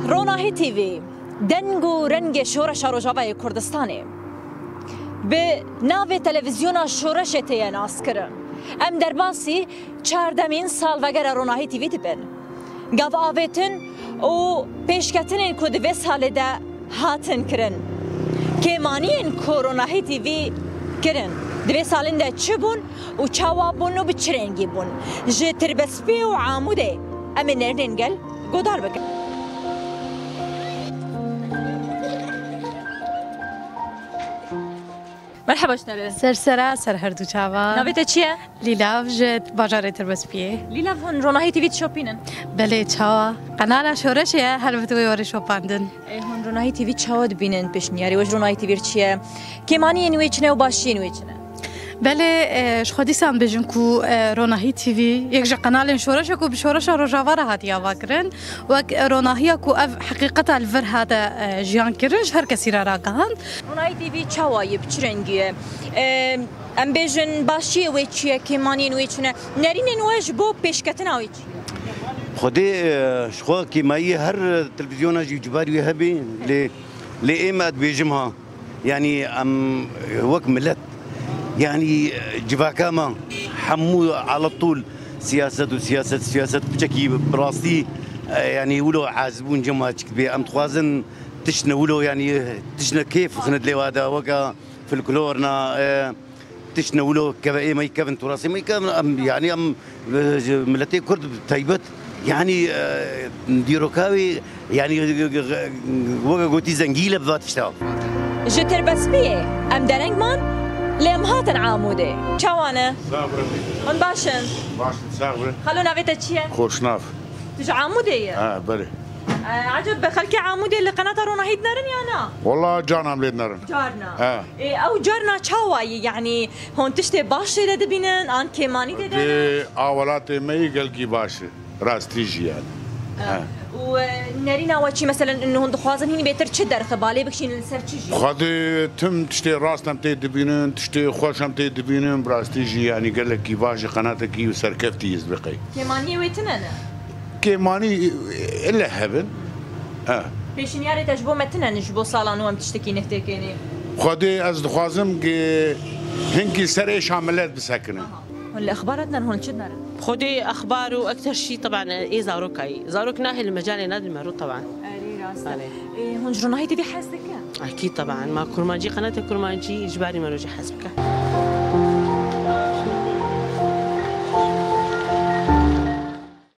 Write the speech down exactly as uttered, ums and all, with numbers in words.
Ronahî T V, deng û rengê şoreşa Rojavayê Kurdistanê. Bi navê Televîzyona Şoreşê têye naskirin. Em derbasî çardemîn salvegera Ronahî T V dibin. Gav avêtin û pêşketinên ku di vê salê de hatin kirin. Kêmaniyên ku Ronahî T V kirin, di vê salên de çi bûn û çawa bûn û bi çi rengî bûn? Ji Tirbespiyê û Amûdê em ê nerînên gel guhdar bikin. Merheba ji te re. Ser sera, ser her du çava. Navê te çi ye? Lîlav, ji bajarê Tirbespiyê. Lîlav, hûn Ronahî T V dişopînin? Belê, çawa. Qenala Şoreşê ye, helbet wê were şopandin. E, hûn Ronahî T V çawa dibînin pêşniyarê we ji Ronahî T V çi ye? Kêmaniyên wê çi ne û başiyên wê çi ne? Belê, e, ji xwe dîsan bêjim ku, e, Ronahî T V yek ji qenalên şoreş e ku bi şoreşa Rojava re hatiye avakirin. Wek, e, ronahiya ku ev heqîqeta li vir hate, e, jiyan kirin, ji her kesî re ragihand. Ronahî T V çawa ye, bi çi rengî ye? E, em bêjin başiyê wê çi ye, kêmaniyên wê çi ne? Nerînên we ji bo pêşketina wê çi ye? Xwedê, e, ji xwe kêmayî her televîzyona jî cibarî wê hebe, lê, lê êm ez dibêjim ha. Yanî em wek milet, yanî civaka me hemû ala tûl siyaset û siyaset, siyaset piçekî bi rastî, e, yanî wilo ez bûn cem me çik dibê. Em dixwazin tiştine wilo, yanî tiştine kêf xine dilê we de, weke folklor na, e, tiştine wilo keve ê me kevin, turasê me kevin, em, yanî em, e, ji miletê Kurd bi taybet, yanî, e, dîroka wê, yanî, weke gotî zengî le bi va tişta. Ji Tirbespiyê em dereng man, lê em hatin Amûdê. Çawa ne? Sax bin. Hûn baş in? Baş in, sax bin. Xalo, navê te çi ye? Xoşnav. Tu ji Amûdê ye? Ha, belê. E, eceb, xelkê Amûdê li qenata Ronahî dinerin ya na? Wala carna em lê dinerin. Carna. Ha. E, ew carna çawa ye? Yanî hûn tiştê baş tê de dibînin, an kêmanî tê de? Dê a welatê me yê gelkî baş e. Rastî jî yani. Ha. Ha. Û, e, nerîna we çi? Meselen, hûn dixwazin hînî bêtir çi derxe, balê bikişînin li ser çi jî? Xwedê tim tiştê rast em tê dibînin, tiştê xweş em tê dibînin, bi rastî jî yani gelekî baş e, qenatekî û serkeftî ye ez dibê qey. Kêmaniyê wê tune ne? Kêmanî, e, ile hebin. Ha. Pêşniyarê te ji bo me tune ne, ji bo sala nû em tiştekî neh têkênê? Xwedê ez dixwazim ki hinkî ser êşa milet bisekinin. Aha. Hûn li exbarat nen, hûn çi dinerin? Xwedê exbar û ekter şî, teban, ê zarokayî. Zarok nahê li mecalê nadin mero, teban. Erê, rast e. Erê. Ê, hûn ji Ronahî T V hez dikin? Akî, teban. Ma kurmancî, qenate kurmancî, ji barî mero jî hez bike.